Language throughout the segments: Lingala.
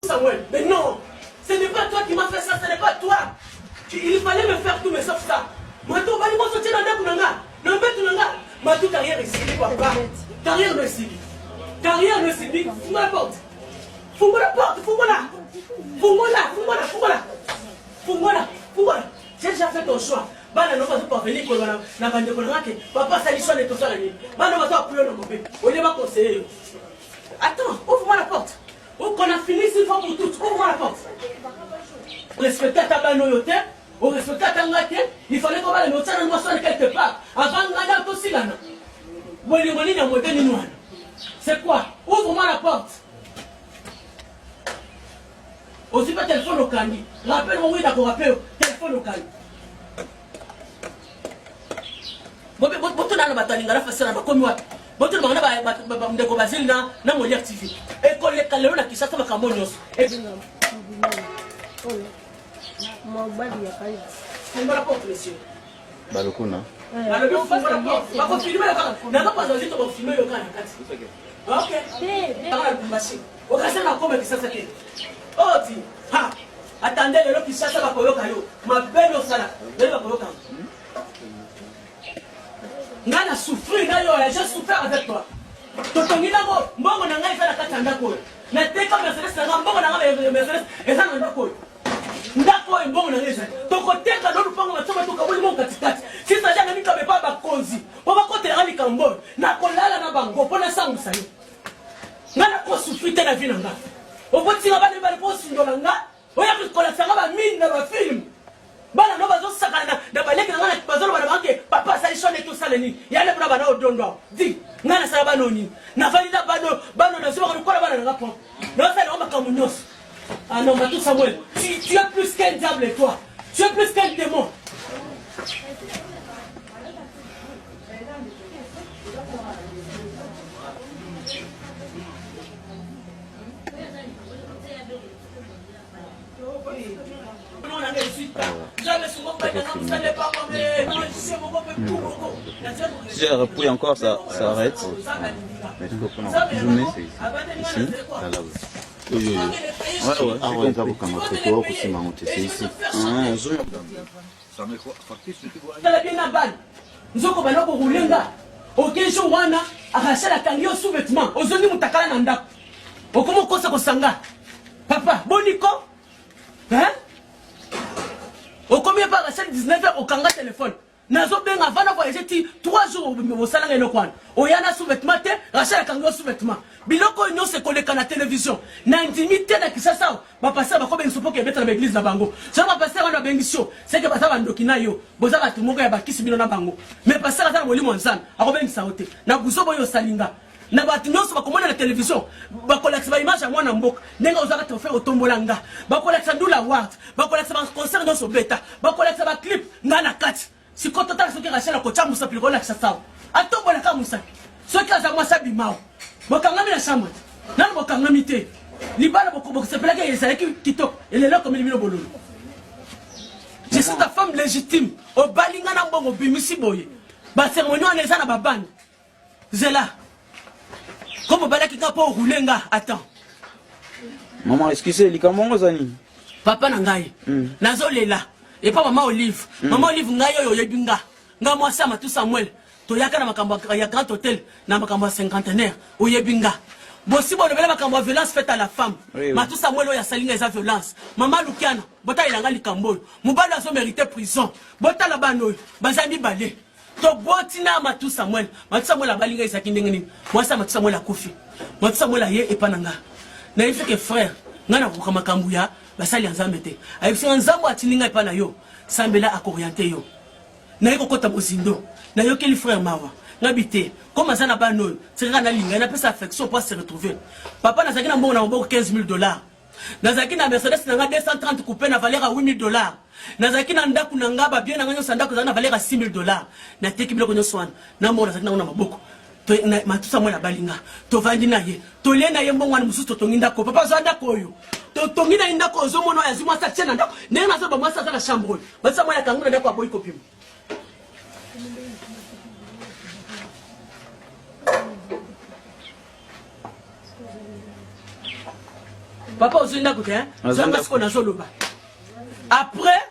Samuel, mais non, ce n'est pas toi qui m'as fait ça, ce n'est pas toi. Tu, il fallait me faire tout, mais sauf ça. Matou, bali moi soutien na ndako na nga, na mbetu na nga. Matou carrière esili papa. Carrière no esili. Carrière no esili. Fungola porte. Fungola porte, fungola. Fungola, fungola, fungola. Fungola, fungola. J'ai déjà fait ton choix. Bana no bazo parvenir koloba na, na bandeko na nga ke papa asali choix ne tosala nini. Bana bazo appuyer na mabe. Olie ba conseiller yo. Attends, ouvre-moi la porte. Oh, qu'on a fini une fois pour toutes. Ouvre-moi la porte. Respecte ata bana oyo te. Orespecte ata nga te. Il fallait qu'on bala mais otiana mwasi wana quelque part. Avant nga na tosilana. Bolingo nini ya modèle nini wana? C'est quoi? Ouvre-moi la porte. Ozwi mpe telefone okangi. Rappel bongo ina korappe yo. Telefone okangi. Botuna na bato ya lingala fasela bakomi wapi? Botuna bango na ndeko Basile na na Molière TV. Ekoleka lelo na Kinshasa makambo nyonso. Fungola porte monsieur. Balokuna. Balobi fungola porte. Bakofilme yo kaka. Naza panza nzito bakofilme yo kaka na kati. Ok. Kaka na Lubumbashi. Okasa na koma Kinshasa te. Oti. Ha. Attendez lelo Kinshasa bakoyoka yo. Mabe osala. Lelo bakoyoka. Nga na souffrir na yo, j'ai souffert avec toi. Totongi ndako, mbongo na ngai eza na kati ya ndako oyo. Nateka Mercedes na ngai, mbongo na ngai Mercedes eza na ndako oyo. Ndako oyo mbongo na ngai ezali. Tokoteka no lupango na tokaboli mbongo katikati. Sisa ja na mikabe pa bakonzi mpo bakotela ngai likambo oyo. Nakolala na bango mpo nasangwisa yo. Nga nakosouffrir te na vie na nga. Okotinga bana mibale mpo osundola nga. Oya kolakisa nga ba mine na ba film. Bana no bazosakana na baleki na nga bazoloba na bango ke papa asali sone tosala nini. Ya nde mpona bana odondo awa. Di nga nasala bana oyo nini. Navandi na bana bana nazobaka lokola bana na nga propre. Nazosala yango makambo nyonso. Ah non, Matou Samuel, tu, tu es plus qu'un diable toi. Tu es plus qu'un démon. Si j'appuie encore, ça, ça arrête. Zoomer ici. Oui, oui, oui. Ouais, ouais, awa eza kokanga foto oyo kosimba yango te c'est ici Ah, zoom. Tala bien na bana nzoko banda koroule nga oke jour wana Rachel akangi yo sous vêtement ozongi mutakala na ndako okomi okosa kosanga papa boni ko hein okomi epa Rachel 19 heures okanga telefone nazobenga avant na voyage ti 3 jours osalanga eloko wana oya na sous vêtement te Rachel akangi yo sous vêtement biloko oyo nyonso ekoleka na télévision nandimi te na Kinshasa awa bapasteur bakobengisa mpo kebeta na baeglise na bango soki bapasteur wana babengisi yo seke baza bandoki na yo boza bato moko ya bakisi bino na bango mais pasteur aza na molimo ya nzambe akobengisa yo te na buzoba oyo osali nga na bato nyonso bakomona na televizio bakolakisa baimage ya mwana mboka ndenge ozwaka trophée otombola nga bakolakisa ndula award bakolakisa baconcert nyonso obeta bakolakisa baclip nga na kati sikoyo totala soki rachel akotya mosapi likolo lakisa sawa atombolaka mosapi soki aza mwasi abimao bokangami na chambre te nano bokangami te libala bokosepelaki ezalaki kitoko elelo ekomeli bino bololo je suis ta femme légitime obali nga na mbongo obimisi boye baceremonie wana eza na babani Zela. Comme obalaki nga po roule nga, attends. Maman, excusez, likambo yango eza nini? Papa na ngai. Mm. Nazolela. Epa mama Olive. Mm. Mama Olive ngai oyo oyebi nga. Nga mwasi ya Matu Samuel. Toyaka na makambo ya Grand Hotel na makambo ya cinquantenaire. Oyebi nga. Bosi bolobela makambo ya violence faite à la femme. Oui, oui. Matu Samuel oyo asali nga eza violence. Mama Lukiana, botalela nga likambo oyo. Mobali azo mériter prison. Botala bana oyo. Baza mibale. Toboti na Matu Samuel. Matu Samuel abali ngai ezalaki ndenge nini? Mwasi ya Matu Samuel akufi. Matu Samuel aye epa na nga. Nayebisi ke frère, ngai nakokoka makambo ya basali ya Nzambe te. Ayebisi nga Nzambe atindi ngai epa na yo, sambela akoriente yo. Naye kokota mozindo. Nayokeli frère mawa. Nga bi te, comme aza na bana oyo, tika kaka nalinga ye, napesa affection po a se retrouver. Papa nazalaki na mbongo na maboko 15 000 dollars. Nazalaki na Mercedes na nga 230 coupe na valeur ya 8000 dollars. Nazalaki na ndako na nga ba bien na nga nyonso ya ndako ezalaki na valeur ya 6000 dollars. Nateki biloko nyonso wana na mbongo nazalaki nango na maboko. Matusa mwana abali nga, tovandi na ye, tolie na ye mbongo wana mosusu, totongi ndako. Papa azwa ndako oyo, totongi na ye ndako, ozomona oyo azwi mwasi atie na ndako. Ndenge nazoloba mwasi aza na chambre oyo, matusa mwana akangi na ndako aboyi kobima. Papa ozwi ndako te, hein? Zanga sikoyo nazoloba. Après,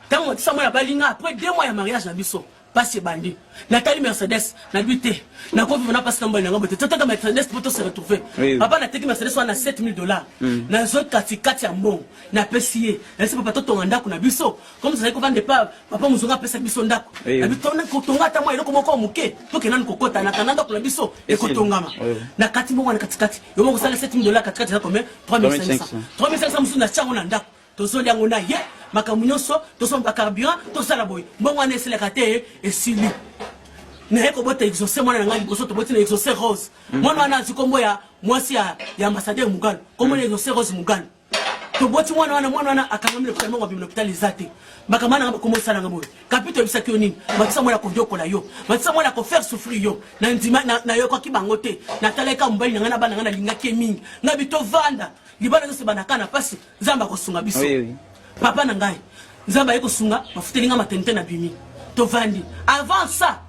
ntango matisa mwana balinga après 2 mois ya mariage na biso, pasi ebandi. Natali Mercedes, nabi te. Nakoviva na pasi na mobali na ngai boye te. Toteka Mercedes po to se retrouver. Papa nateki Mercedes wana na 7000 $. Nazwi katikati ya mbongo. Napesi ye. Nayebisi papa totonga ndako na biso. Comme tozali kovanda epa papa Muzonga apesaki biso ndako. Nabi kotonga ata mwa eloko moko moke. Tokenda nanu kokota na kanda ndako na biso ekotongama. Na kati mbongo wana katikati. Yo moko osala 7000 $ katikati eza combien? 3500. 3500 mosusu natia yango na ndako. Tozolia yango na ye. Makambo nyonso, tosomba carburant, tosala boye. Mbongo wana esilaka te, esili. Naye kobota exaucé mwana na ngai liboso, toboti na exaucé Rose. Mwana wana azwi kombo ya mwasi ya ambassadeur Mugalu. Kombo na exaucé Rose Mugalu. Toboti mwana wana, mwana wana akangami na hôpital, mbongo abimi na hôpital eza te. Makambo wana bakoma osala nga boye. Kapito oyebisaki yo nini? Matisa mwana konyokola yo. Matisa mwana ko faire souffrir yo. Na ndima nayokaki bango te. Natalaki kaka mobali na ngai na bana na ngai, nalingaki ye mingi. Ngai bi tovanda. Libala nyonso ebandaka na pasi, Nzambe akosunga biso. Papa na ngai, Nzambe aye kosunga, bafuteli nga maternité na bimi. Tovandi. Avant ça,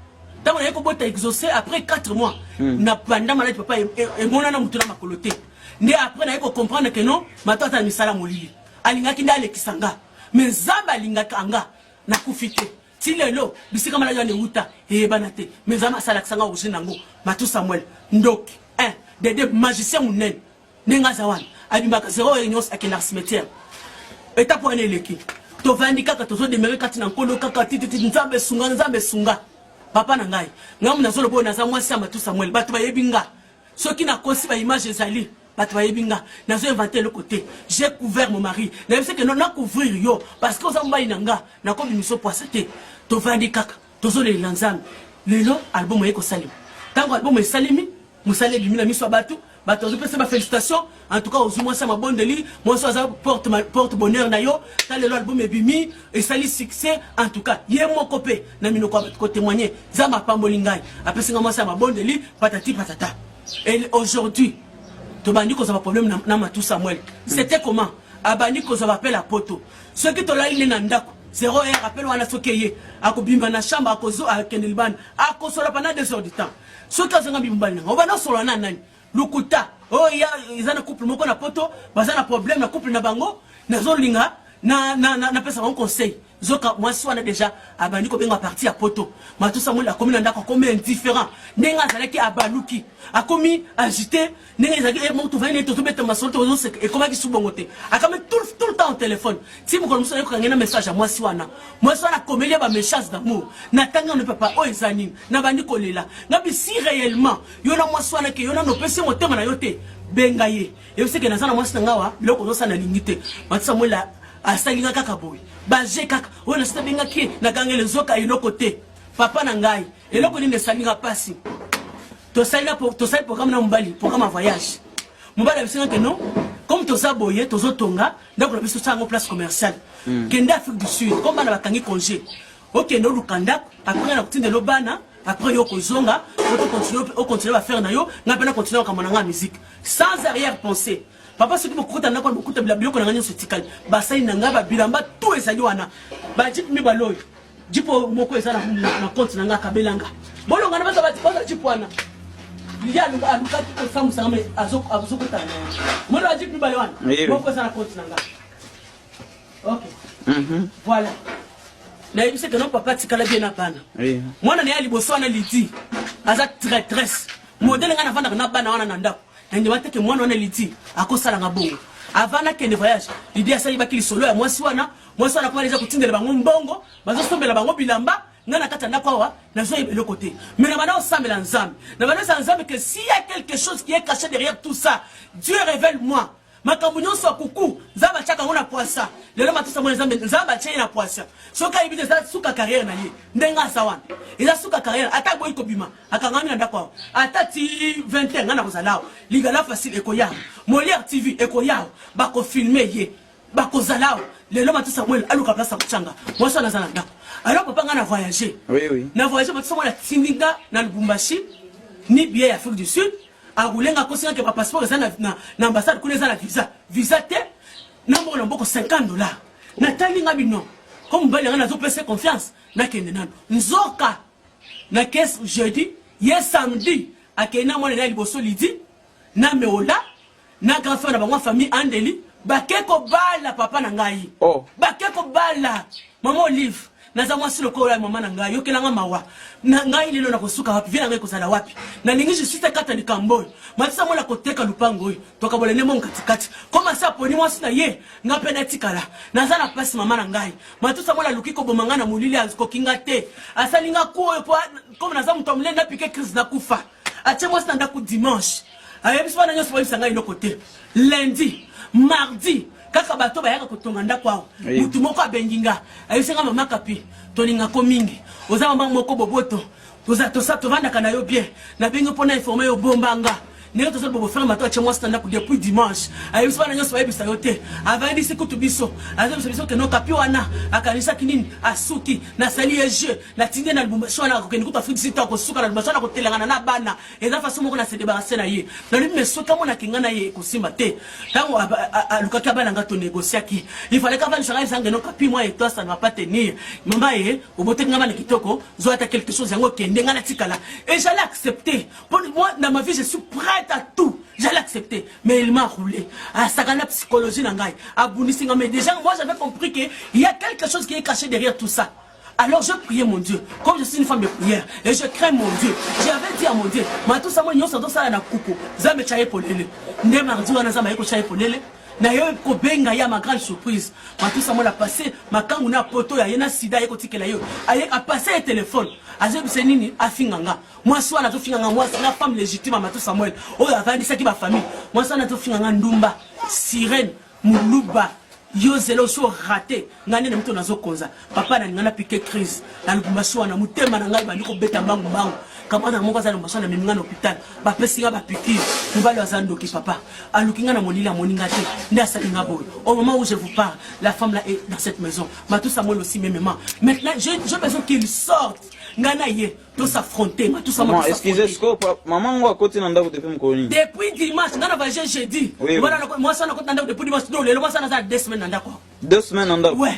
ntango naye kobota exaucé après 4 mois, na banda maladi papa emonana motu na makolo te. Nde après naye ko comprendre que non, mato ata misala molili. Alingaki nde alekisa nga. Mais Nzambe alingaka nga, nakufi te. Ti lelo bisika maladi wana ewuta eyebana te. Mais Nzambe asalakisa nga origine yango. Matou Samuel, ndoki, 1, de 2, magicien monene. Ndenge aza wana, abimaka 0 heure nyonso akendaka cimetière. Etape wana eleki. Tovandi kaka tozo demeurer kati na nkolo kaka tititi, Nzambe sunga, Nzambe sunga. Papa na ngai, ngai nazoloba oyo naza mwasi ya Matou Samuel, bato bayebi nga. Soki nakosi ba image ezali, bato bayebi nga. Nazo inventer eloko te. J'ai couvert mon mari. Nayebisi ke non, na couvrir yo parce que oza mobali na nga, nakobimisa yo pwasa te. Tovandi kaka, tozolelela Nzambe. Lelo album eye kosalema. Tango album esalemi, mosala ebimi na miso ya bato, bato bazopesa ba félicitations. En tout cas ozwi mwasi ya mabondeli, mwasi aza porte bonheur na yo. Ta lelo album ebimi, esali succès. En tout cas ye moko pe na minoko ya bato kotémoigner, Nzambe apamboli ngai, apesi nga mwasi ya mabondeli, patati patata. Et aujourd'hui tobandi kozwa ba problème na Matou Samuel. C'était comment? Abandi kozwa ba appel ya poto. Soki tolali nde na ndako 0 heure, appel wana soki eye, akobima na chambre, akozo akende libanda, akosola pendant 2 heures du temps. Soki azonga mibali na nga, obanda osola na nani? Lokuta. Oyo ya eza na couple moko na poto, baza na problème na couple na bango, nazolinga napesa bango conseil. Zoka mwasi wana déjà abandi kobenga parti ya poto. Matou Samuel akomi na ndako, akomi indifférent. Ndenge azalaki abaluki, akomi agité. Ndenge ezalaki, moko tovandi nde tozobeta masolo, tozoseka, ekomaki su bongo te. Akomi tout le temps au téléphone. Ti mokolo mosusu ayoka ngai na message ya mwasi wana. Mwasi wana akomeli ye ba message d'amour. Natangi yango, papa, oyo eza nini? Nabandi kolela. Ngabi si réellement yo na mwasi wana ke yo nano opesi motema na yo te, benga ye. Yebisi ke naza na mwasi na nga wa, biloko ozosala nalingi te. Matou Samuel asali nga kaka boye. Baje kaka, oyo nasi nabengaki ye, nagangeli nzoka eloko te. Papa na ngai, eloko nini esali nga pasi? Tosali na tosali programme na mobali, programme ya voyage. Mobali abisi nga ke non, comme toza boye, tozotonga ndako na biso, tia yango place commerciale. Kende Afrique du Sud, comme bana bakangi congé. Okende oluka ndako, après na kotindela bana, après yo kozonga, o continuer ba faire na yo, nga pe na continuer makambo na nga musique. Sans arrière pensée. Papa, soki bokota ndako, bokuta biloko na nga nyonso etikali. Basali na nga ba bilamba tout ezali wana. Ba jeep mibale oyo. Jeep moko eza na compte na nga, akabelanga. Bolonga na baza baza jeep wana. Liya alukaki kosambwisa nga, mais azokota na ye. Mona ba jeep mibale wana. Moko eza na compte na nga. Ok. Voilà. Nayebisi ke non, papa atikala bien na bana. Mwana na ye ya liboso wana Lidi aza traîtresse. Modèle ngai navandaka na bana wana na ndako, nandima te ke mwana wana Lidi akosalanga bongo. Avant nakende voyage, Lidi asalibaki lisolo ya mwasi wana. Mwasi wana akoma deja kotindela bango mbongo, bazosombela bango bilamba. Ngai na kati ya ndako awa nazoyeba eloko te, mais na banda osambela Nzambe, na banda osala Nzambe que s'il y a quelque chose qui est caché derrière tout ça, Dieu révèle moi. Makambo nyonso ya kuku, Nzambe atiaka yango na poisa. Lelo Matou Samuel, Nzambe atie ye na poisa. Soki ayebi te, eza suka carrière na ye. Ndenge aza wana eza suka carrière. Ata aboyi kobima, akangami na ndako awa ata ti 20 heures, ngai nakozala awa. Ligala facile ekoya, Molière TV ekoya, bakofilme ye, bakozala awa. Lelo Matou Samuel aluka place ya kotyanga mwasi wana aza na ndako. Alors papa, ngai na voyage. Na voyage, Matou Samuel atindi nga na Lubumbashi ni billet ya Afrique du Sud. Arulenga akosinga ke bapasseport eza na ambassade kuna, eza na visa te, na mbongo na mboko 50 $. Natali nga bino comme mobali yanga, nazopesa confiance, nakende nano. Nzoka na kese jeudi, ye samedi akei na mwana na ya liboso Lidi na Meola. Na grand frère na bango ya famille Andeli bake kobala papa na ngai. Oh. Bake kobala mama Olive. Naza mwasi lokola ya mama na ngai, yokela nga mawa. Na ngai lelo nakosuka wapi? Vie na ngai ekozala wapi? Nalingi justice ekata likambo oyo. Matisa mola koteka lupango oyo. Tokabola nde mbongo katikati. Koma se aponi mwasi na ye, nga mpe natikala. Naza na pasi mama na ngai. Matusa mola aluki koboma nga na molili akoki nga te. Asali nga coup oyo po comme naza moto ya monene na pique crise nakufa. Atie mwasi na ndako dimanche. Ayebisi bana nyonso bayebisa ngai eloko te. Lundi, mardi, kaka bato bayaka kotonga ndako awa. Mutu moko abengi nga. Ayebisi nga mama Kapi, tolingako mingi. Oza mama moko boboto. Toza tosa tovandaka na yo bien. Nabengi mpo na informer yo bomba nga. Ndenge tozali bobo frère Mato atie mwasi na ndako depuis dimanche. Ayebisi bana nyonso bayebisa yo te. Avandisi kutu biso. Azobisa biso ke no Kapi wana akanisaki nini? Asuki. Nasali ye jeu. Natindi ye na Lubumbashi wana akokende kutu Afrique du Sud to akosuka na Lubumbashi wana akotelengana na bana. Eza façon moko na se débarrasser na ye. Nalobi mais soki amonaki nga na ye ekosimba te. Tango alukaki abala nga to négociaki. Il fallait qu'avandisa nga ezange no Kapi moi et toi ça ne va pas tenir. Mama ye obotaki nga bana kitoko, zwa ata quelque chose yango kende nga natikala. Et j'allais accepter. Pour moi dans ma vie je suis prête à tout. J'allais accepter mais il m'a roulé. Asaka na psychologie na ngai. Abundisi nga mais déjà moi j'avais compris que il y a quelque chose qui est caché derrière tout ça. Alors je priais mon Dieu, comme je suis une femme de prière et je crains mon Dieu. J'avais dit à mon Dieu, matusa moi nyonso tosala na kuku, Nzambe tya ye polele. Nde mardi wana Nzambe aye kotya ye polele. Na ye kobenga ye ma grande surprise. Matusa moi la passé, makangu na poto ya ye na sida aye kotikela ye. Aye a passé ye téléphone. Azoyebisa nini afinga nga. Mwasi wana azofinga nga mwasi na femme légitime ya Matu Samuel oyo avandisaki ba famille. Mwasi wana azofinga nga ndumba, sirène, muluba yo zela osi orate ngai nde na mito nazokonza papa na linga na pike crise na lubumbashi wana motema na ngai ebandi kobeta mbangu mbangu kamwana na moko aza lubumbashi wana amemi ngai na hôpital bapesi ngai bapikire mobali aza ndoki papa aluki ngai na molili amoni ngai te nde asali ngai boye au moment où je vous parle la femme là est dans cette maison Matou Samuel aussi mêmement maintenant j'ai besoin qu'il sorte ngai na ye to s'affronter ma tout ça maman excusez siko maman ngo akoti na ndako depuis mokolo nini depuis dimanche nga na voyage jeudi wana mwasi wana akoti na ndako depuis dimanche donc lelo mwasi wana aza deux semaines na ndako deux semaines na ndako ouais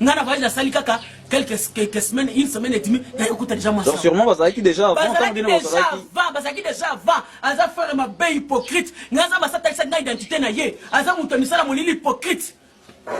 nga na voyage nasali kaka quelques, quelques semaines une semaine et demie naye kokuta déjà mwasi donc sûrement bazalaki déjà avant bazalaki déjà avant bazalaki déjà avant aza frère mabe hypocrite nga aza basatalisaki nga identité na ye aza moto ya misala molili hypocrite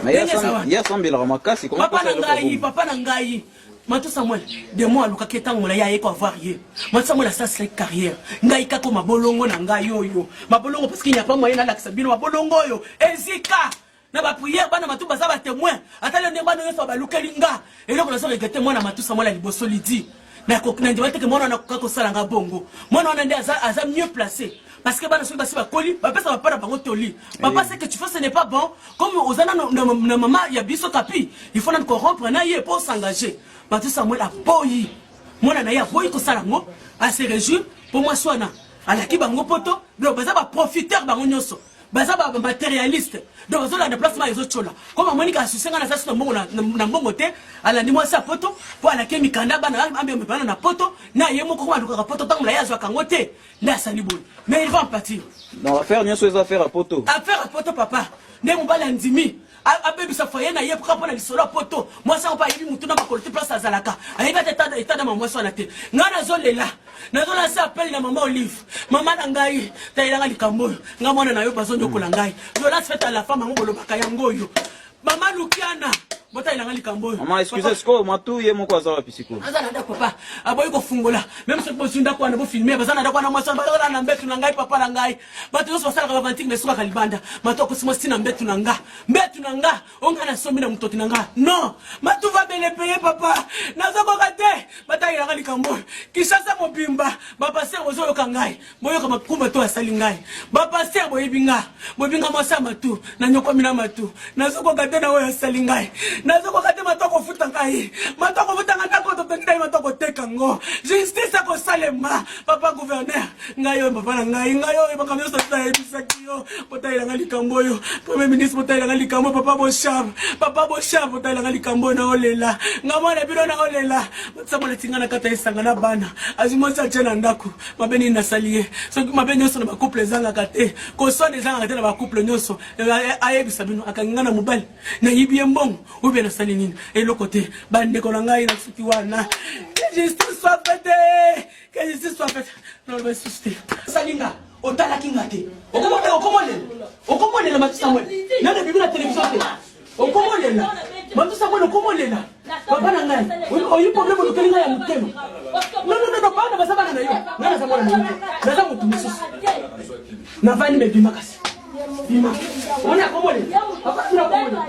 ye asambelaka makasi papa na ngai papa na ngai Mato Samuel de moi alukaki ntango molai aye ko avoir ye Mato Samuel asasilaki carrière ngai kako mabolongo na ngai oyo mabolongo parce qu'il n'y a pas moyen nalakisa bino mabolongo oyo ezika na baprière bana matu baza batémoin ata leo ndenge bana nyonso balukeli nga eloko nazo regrete mwana matu Samuel ya liboso lidi nandima teke mwana wana akoka kosala nga bongo mwana wana nde aza, aza mieux placé parce que bana soki basi bakoli bapesa papa na bango toli papa ce que tu fais ce n'est pas bon comme oza nano na, na mama ya biso kapi il faut nano corrompre na ye mpo s'engager bato samuel aboyi mwana na ye aboyi kosala yango ase réjouir mpo mwasi wana alaki bango poto donc baza baprofiteur bango nyonso baza ba materialiste donc bazolanda place ma ezotyola comme amoni ka susi nga naza su na mbongo na mbongo te alandi mwasi ya poto mpo alaki mikanda bana amemi bana na poto na ye moko koma alukaka poto ntango molayi azwaka yango te nde asali boye mais il va en pâtir. Donc affaire nyonso eza affaire ya poto. Affaire ya poto papa nde mobali andimi abebisa foyer na ye kaka mpo na lisolo ya poto mwasi yango mpe ayebi motu na makolo te place azalaka ayebi ata etat dama mwasi wana te ngai nazolela nazolasa appel na mama olive mama na ngai tayelanga likambo oyo ngai mwana na yo bazonyokola ngai violence faite à la femme yango bolobaka yango oyo mama lukiana botalela nga likambo oyo mama excuse sikoyo matu ye moko aza wapi sikoyo aza na ndako papa aboyi kofungola meme soki bozwi ndako wana bofilme baza na ndako wana mwasi wana bazala na mbetu na ngai papa na ngai bato nyonso basalaka bavantike na esukaka libanda matu akosi mwasi na mbetu na nga mbetu na nga o ngai nasombi na motoki na nga non matu va bele paye papa nazokoka te batalelaka likambo oyo kinshasa mobimba bapaster bozoyoka ngai boyoka makumba to asali ngai bapaster boyebi nga boyebi nga mwasi ya matu nanyokwami na matu nazokoka te na oyo asali ngai nazokoka te matu akofuta ngai matu akofuta ngai ndako totongi ngai matu akoteka ngo justice akosalema papa gouverneur ngai oyo papa na ngai ngai oyo makambo nyonso nayebisaki yo botalela ngai likambo oyo premier ministre botalela ngai likambo papa boshab papa boshab botalela ngai likambo oyo naolela ngai mwana bino naolela samuel atinga na kati ya esanga na bana azwi mwasi atie na ndako mabe nini nasali ye soki mabe nyonso na bacouple ezangaka te koswana ezangaka te na bacouple nyonso eh, eh, ayebisa bino akangi ngai na mobali nayibi ye mbongo obe nasali nini eloko te bandeko na ngai nasuki wana que justice soit faite que justice soit faite naloba lisusu te salinga. Otalaki nga te. Okomolela, okomolela. Okomolela Matu Samuel. Nani ebimi na television te. Okomolela. Matu Samuel okomolela. Papa na ngai, oyi problème olukeli ngai ya motema. Non non non, bana baza bana na yo. Ngai naza mwana na yo te. Naza motu mosusu. Navandi me bima kasi. Bima. Omoni akomolela. Papa tuna akomolela.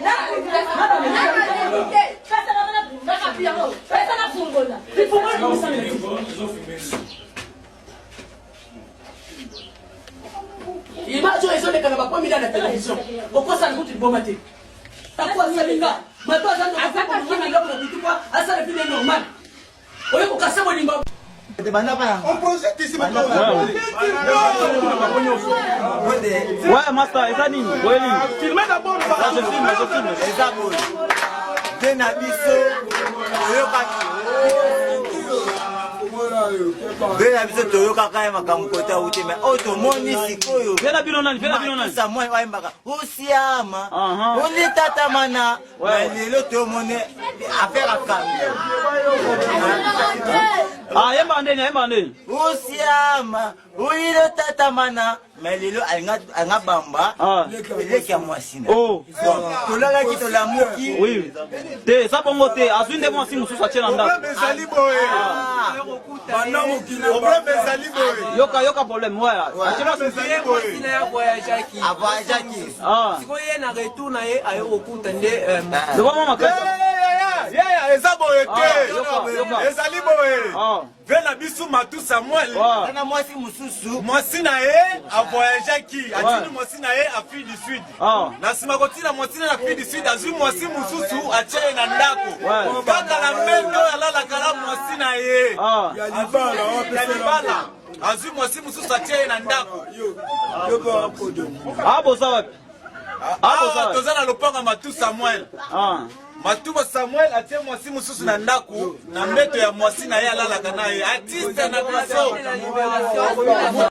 Image oyo ezoleka na bapoint na television, okosala kutu liboma te. Tako asali nga bato aza na biloko na butu po asala vie normal, oye kokasa bolingo. Ouais, master, eza nini? Boye nini? Filme d'abord. Ah, je filme, je filme. Eza boye nde na biso toyokaki, nde na biso toyokaka ye makambo kota uti, mais oyo tomoni sikoyo. Vela bino nani? Vela bino nani? Samuel ayembaka osiama Aha. oli tata mana. Ouais. Mais lelo tomoni affaire akambi. Ah, yemba ndeni, yemba ndeni. Osiama oyilo tata mana, mais lelo alinga bamba eleki ya mwasi na. Oh. Donc, tolalaki, tolamuki. Oui. Te, eza bongo te. Azwi nde mwasi mosusu atie na ndako. Problème ezali boye. Problème ezali boye. Yoka, yoka problème. Ouais. Atie mwasi mosusu. Ezali boye. Avoyageaki. Avoyageaki. Sikoyo ye na retour na ye aye kokuta nde Loba mwa makasi. Yaya, eza boye Ah, yoka, yoka. te, ezali boye. Ve na biso Matu Samuel Ana mwasi mosusu. Mwasi na ye avoyageaki, atindi mwasi na ye Afrique du Sud. Na nsima kotina mwasi na ye na Afrique du Sud, azwi mwasi mosusu, atie ye na ndako. Kaka na mbeto oyo alalaka na mwasi na ye ya libala, azwi mwasi mosusu, atie ye na ndako. Ah, boza wapi? Ah, boza Awa wapi? toza na lopango ya Matu Samuel. Matuba Samuel atie mwasi mosusu na ndako, na mbeto ya mwasi na ye alalaka na ye, artiste na biso.